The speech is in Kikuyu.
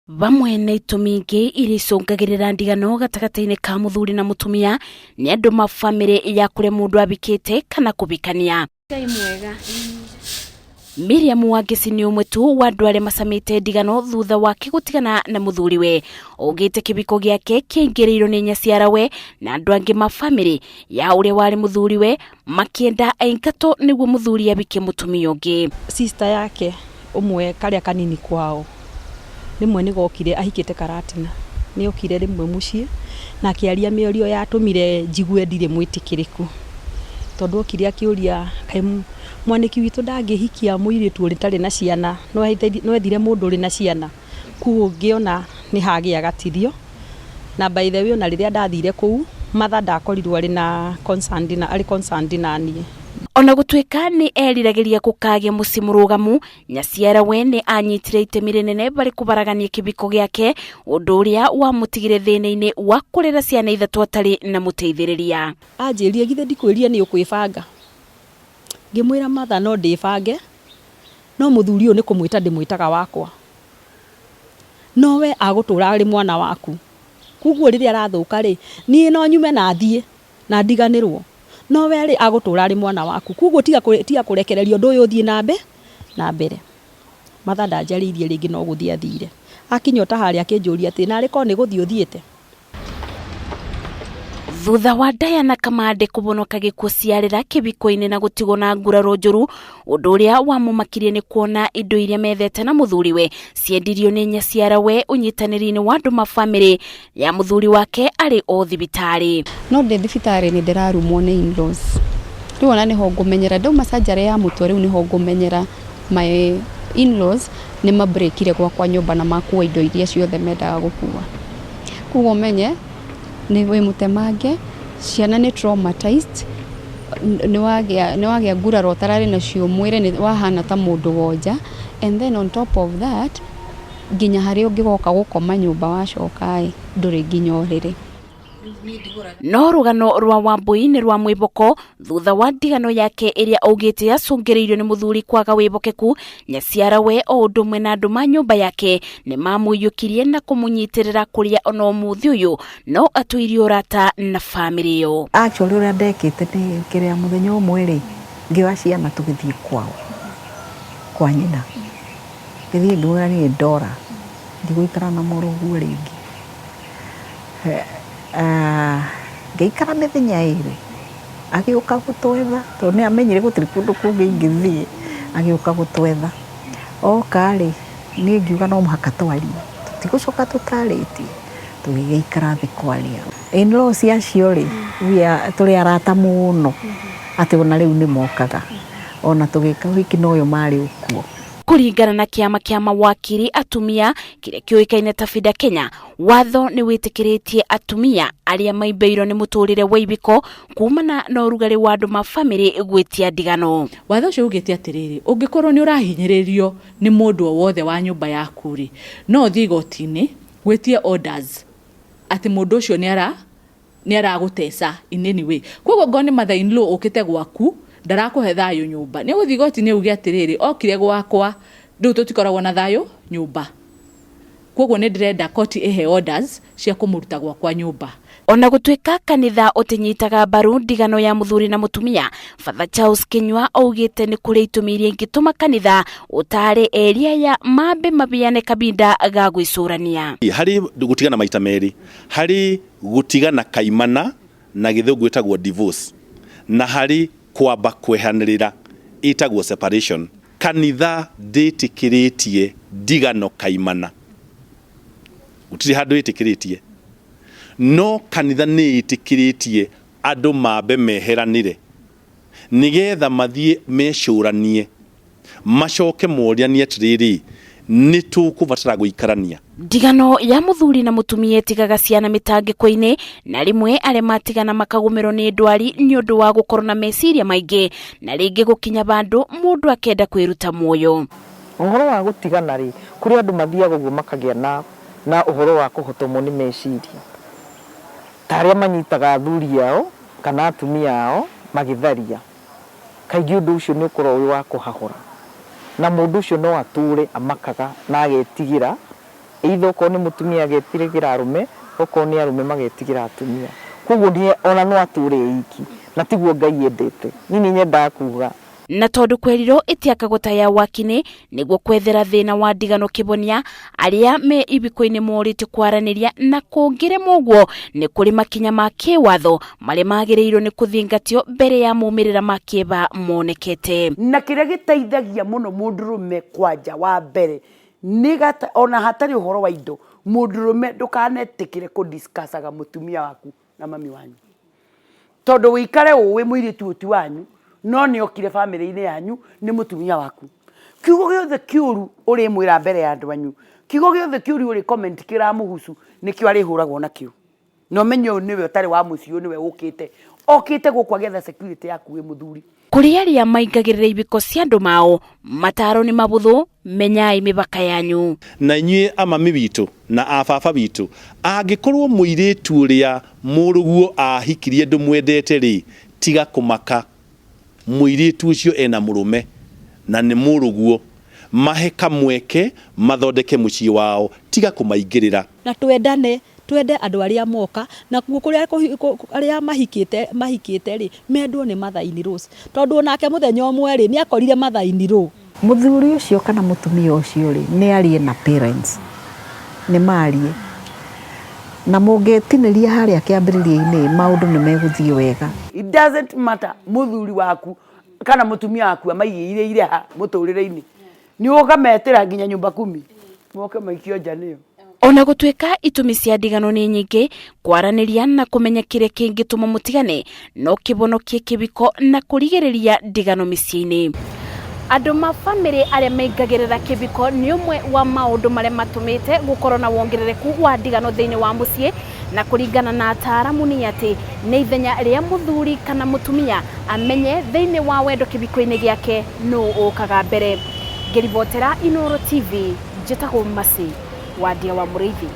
Vamwe na itũmi ingĩ iria icũngagĩrĩra ndigano gatagatĩ-inĩ ka mũthuri na mũtumia nĩ andũ ma bamĩrĩ ya kũrĩa mũndũ abikĩte kana kũbikania. Ngai mwega. Miriam Wangeci nĩ ũmwe tu wa andũ arĩa macamĩte ndigano thutha wake gũtigana na mũthuriwe. Augĩte kĩbiko gĩake kĩaingĩrĩirwo nĩ nyaciarawe na andũ angĩ ma bamĩrĩ ya ũrĩa warĩ mũthuriwe makĩenda aingatwo nĩguo mũthuri abike mũtumia ũngĩ. Sister yake ũmwe karĩa kanini kwao rĩmwe nĩ gokire ahikĩte Karatina, nĩ okire rĩmwe mũciĩ na akĩaria mĩario yatũmire njigue ndirĩ mwĩtĩkĩrĩku, tondũ okire akĩũria kaĩ mwanĩki witũ ndangĩhikia mũirĩtu ũtarĩ na ciana, no ethire mũndũ ũrĩ na ciana, koguo ngĩona nĩ hagĩa gatirio. Na by the way ona rĩrĩa ndathire kũu mother ndakorirwo arĩ na concerned na arĩ concerned na niĩ. Ona gũtuĩka nĩ eriragĩria gũkagĩa mũciĩ mũrũgamu, nyaciarawe nĩ anyitire itemi rĩnene barĩ kũbaragania kĩbiko gĩake, ũndũ ũrĩa wamũtigire thĩna-inĩ wa kũrera ciana ithatũ atarĩ na mũteithĩrĩria. Anjĩrire githĩ ndikwĩrire nĩ ũkwĩbanga, ngĩmwĩra mother no ndĩbange no mũthuri ũyũ nĩ kũmwĩta ndĩmwĩtaga wakwa, no we agũtũra arĩ mwana waku, koguo rĩrĩa arathũka rĩ, niĩ no nyume na thiĩ na ndiganĩrwo, no we rĩ agũtũra arĩ mwana waku, koguo tiga kũrekereria ũndũ ũyũ ũthiĩ na mbere. Mother ndanjarĩirie rĩngĩ no gũthiĩ athire, akinya o ta harĩa akĩnjũria atĩrĩ, narĩ korwo nĩ gũthiĩ ũthiĩte? Thutha wa Diana Kamande kũbonoka gĩkuũ ciarĩra kĩbiko-inĩ na gũtigwo na nguraro njũru, ũndũ ũrĩa wamũmakirie nĩ kuona indo iria methete na mũthuriwe ciendirio nĩ nyaciarawe ũnyitanĩri-inĩ wa andũ ma bamĩrĩ ya mũthuri wake arĩ o thibitarĩ. No ndĩ thibitarĩ nĩ ndĩrarumwo nĩ in-laws. Rĩu ona nĩho ngũmenyera ndauma surgery ya mũtwe rĩu nĩho ngũmenyera my in-laws nĩ mabreakire gwakwa nyũmba na makua indo iria ciothe mendaga gũkua. Koguo ũmenye nĩ wĩ mũtemange, ciana nĩ traumatized, nĩ wagĩa nguraro ũtararĩ nacio mwĩrĩ nĩ wahana ta mũndũ wonja, and then on top of that nginya harĩa ũngĩgoka gũkoma nyũmba wacoka ĩ ndũrĩ nginya ũrĩrĩ. No rũgano rwa Wambui nĩ rwa mwĩboko thutha wa ndigano yake ĩrĩa augĩte yacũngĩrĩirio nĩ mũthuri kwaga wĩbokeku. Nyaciarawe o ũndũ ũmwe na andũ ma nyũmba yake nĩ mamũiyũkirie na kũmũnyitĩrĩra kũrĩa ona ũmũthĩ ũyũ no atũirie ũrata na bamĩrĩ ĩyo. Actually ũrĩa ndekĩte nĩ kĩrĩa mũthenya ũmwe rĩ, ngĩoya ciana tũgĩthiĩ kwao kwa nyina, ngĩthiĩ ngĩmwĩra niĩ ndora ndigũikara na mũrũguo rĩngĩ. Ngĩikara mĩthenya ĩrĩ, agĩũka gũtwetha tondũ nĩ amenyire gũtirĩ kũndũ kũngĩ ingĩthiĩ, agĩũka gũtwetha. Oka rĩ, niĩ ngiuga no mũhaka twarie, tũtigũcoka tũtarĩtie, tũgĩgĩikara thĩ kwaria. In-laws acio rĩ, tũrĩ arata mũno, atĩ ona rĩu nĩ mokaga, ona tũgĩka ũhiki no ũyũ marĩ o kuo. Kũringana na kĩama kĩa mawakiri atumia kĩrĩa kĩũĩkaine ta FIDA Kenya, watho nĩ wĩtĩkĩrĩtie atumia arĩa maimbĩirwo nĩ mũtũrĩre wa ibiko kumana na ũrugarĩ wa andũ ma bamĩrĩ gwĩtia ndigano. Watho ũcio ugĩte atĩrĩrĩ, ũngĩkorwo nĩ ũrahinyĩrĩrio nĩ mũndũ o wothe wa nyũmba yaku rĩ, no ũthiĩ igoti-inĩ wĩtie orders atĩ mũndũ ũcio nĩ aragũteca in any way. Koguo ngorwo nĩ mother in law ũkĩte gwaku ndarakũhe thayũ nyũmba, nĩ ũgũthiĩ igoti-inĩ uge atĩrĩrĩ, okire gwakwa rĩu tũtikoragwo na thayũ nyũmba, koguo nĩ ndĩrenda koti ĩhe orders cia kũmũruta gwakwa nyũmba. Ona gũtuĩka kanitha ũtinyitaga mbaru ndigano ya mũthuri na mũtumia, Father Charles Kinyua augĩte nĩ kũrĩ itũmi iria ingĩtũma kanitha ũtaare eri aya mambe mabiane kabinda ga gwĩcũrania. Harĩ gũtigana maita merĩ, harĩ gũtigana kaimana na gĩthũngũ ĩtagwo divorce, na harĩ kwamba kwehanĩrĩra ĩtagwo separation. Kanitha ndĩtĩkĩrĩtie ndigano kaimana, gũtirĩ handũ ĩtĩkĩrĩtie, no kanitha nĩ ĩtĩkĩrĩtie andũ mambe meheranĩre nĩgetha mathiĩ mecũranie macoke morianie atĩrĩrĩ, nĩ tũkũbatara gũikarania. Ndigano ya mũthuri na mũtumia ĩtigaga ciana mĩtangĩko-inĩ na rĩmwe arĩa matigana makagũmĩrwo nĩ ndwari nĩ ũndũ wa gũkorwo na meciria maingĩ na rĩngĩ gũkinya vandũ mũndũ akenda kwĩruta muoyo. Ũhoro wa gũtigana rĩ, kũrĩ andũ mathiaga ũguo makagĩa na ũhoro wa kũhotomwo nĩ meciria, ta arĩa manyitaga athuri ao kana atumia ao magĩtharia. Kaingĩ ũndũ ũcio nĩ ũkoragwo wĩ wa kũhahũra, na mũndũ ũcio no atũre amakaga na agetigĩra Either okorwo nĩ mũtumia agetigĩra arũme, okorwo nĩ arũme magetigĩra atumia. Koguo ona no atũre e iki, na tiguo Ngai endete. Niĩ nĩ nyendaga kuga. Na tondũ kwerirwo ĩtiakagwo ta ya wakinĩ nĩguo kwethera thĩna wa ndigano kĩbonia arĩa me ibiko-inĩ morĩtio kwaranĩria na kũngĩremwo ũguo nĩ kũrĩ makinya ma kĩwatho marĩa magĩrĩirwo nĩ kũthingatio mbere ya maumĩrĩra ma kĩeba monekete. Na kĩrĩa gĩteithagia mũno mũndũrũme kwanja wa mbere nĩ gata ona hatarĩ ũhoro wa indo mũndũrũme ndũkanetĩkĩre kũ discuss-aga mũtumia waku na mami wanyu. Tondũ wĩikare ũĩ mũirĩtu ũyũ ti wanyu no nĩ okire bamĩrĩ-inĩ yanyu nĩ mũtumia waku. Kiugo gĩothe kĩũru ũrĩmwĩra mbere ya andũ anyu, kiugo gĩothe kĩũru ũrĩ comment kĩramũhusu nĩkĩo arĩhũragwo nakĩo. Na ũmenye ũyũ nĩwe ũtarĩ wa mũciĩ ũyũ nĩwe ũkĩte. Okĩte gũkũ agĩetha security yaku wĩ mũthuri. Kũrĩ arĩa maingagĩrĩra ibiko cia andũ mao, mataro nĩ mabũthũ, menyai mĩbaka yanyu. Na inyuĩ amami witũ na a baba witũ, angĩkorwo mũirĩtu ũrĩa mũrũguo aahikirie ndũmwendete-rĩ, tiga kũmaka, mũirĩtu ũcio ena mũrũme na nĩ mũrũguo, mahe kamweke mathondeke mũciĩ wao, tiga kũmaingĩrĩra. Na twendane, twende andũ arĩa moka, nakuo kũrĩa arĩa mahikĩte mahikĩte rĩ, mendwo nĩ mother in laws. Tondũ onake mũthenya ũmwe rĩ, nĩ akorire mother in law. Mũthuri ũcio kana mũtumia ũcio rĩ, nĩ arie na parents, nĩ marie. Na mũngĩtinĩria harĩa kĩambĩrĩria-inĩ, maũndũ nĩ megũthiĩ wega. It doesn't matter mũthuri waku kana mũtumia waku amaigĩire ireha mũtũrĩre-inĩ. Nĩ ũkametĩra nginya nyũmba kumi moke maikio nja nĩyo. Ona gũtuĩka itũmi cia ndigano nĩ nyingĩ, kwaranĩria na kũmenya kĩrĩa kĩngĩtũma mũtigane no kĩbonokie kĩbiko na kũrigĩrĩria ndigano mĩciĩ-inĩ. Andũ ma bamĩrĩ arĩa maingagĩrĩra kĩbiko nĩ ũmwe wa maũndũ marĩa matũmĩte gũkorwo na wongerereku wa ndigano thĩinĩ wa mũciĩ, na kũringana na ataaramu nĩ atĩ nĩ ithenya rĩa mũthuri kana mũtumia amenye thĩinĩ wa wendo kĩbiko-inĩ gĩake nũ ũkaga mbere. Ngĩribotera Inooro TV, njĩtagwo Mercy Wandia wa Mũrĩithi.